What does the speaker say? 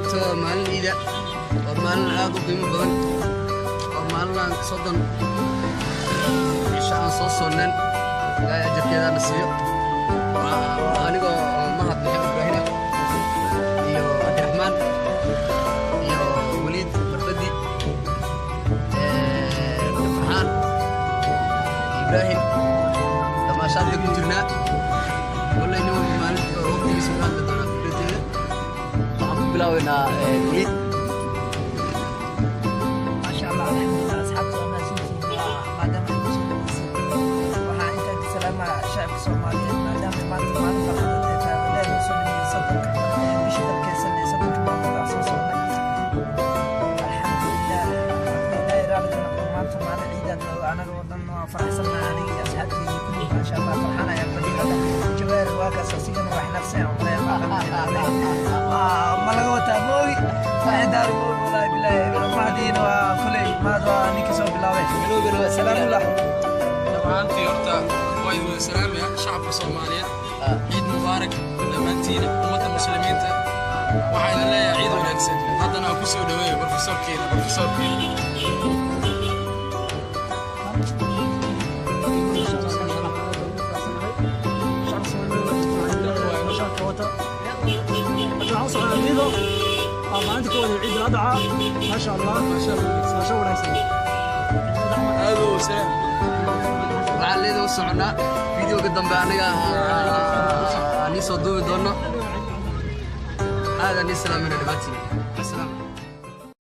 Maanta waa maalin ciida, waa maalin aad u qiimo badan, waa maalin aan 30 cisho aan soo soonneen. Ilaahay ajarkeedaana siiyo. Waa anigoo Mahad Maxamed Ibraahina iyo Cabdiraxmaan iyo Waliid Barbadi, Farxaan, Ibraahim, damaashaadka ku jirnaa. Wallay nin walba maalinta waqtigiisa ku hadli doonaa fikradeeda. Waxaan ku bilaabaynaa Waliid. Maasha Allah, alxamdulilah. Asxaabta waa mahadsantihiin, waa maadaama ay kusoo dhaweysay. Waxaa intaan ka salaamaa shacabka Soomaaliyeed, maadaama maanta maalin farxadeed ay tahay. Ilaahay noo soo dhameeyey 30-ka bisha dalkeysan ee 30-ka maalmood aan soo socnay. Alxamdulilah, ilaahay raali ka noqdo. Maanta maalin ciidaad waa, anaga oo dhan waa faraxsannahay, aniga iyo asxaabteyda kulli. Maasha Allah, farxan ayaan fadhiya hadda. Jawaari waa kaas, asigana waa xinaaqsan. Ma laga wataa moogi daar moogi, wallahi bilahi. Mahdiina waa kuley, mahad waa ninkii soo bilaabay. Salaamullah. Dhammaantii horta waa idin wada salaamaya, shacabka Soomaaliyeed. Ciid mubaarak dhammaantiina, ummadda muslimiinta. Waxaa idin leeyahay ciid wanaagsan. Haddana aan ku soo dhaweeyo profesorkeena, profesorkeena. Waxaan u socdaa Lido, waa maalinta koowaad ee Ciid Adxa. Maasha Allah, maasha wanaagsan. Aad u salaam. Waxaan leeda u soconnaa videoga dambe, aniga aan ii soo duubi doono. Aadaan ii salaamayna dhammaantiin. Asalaam.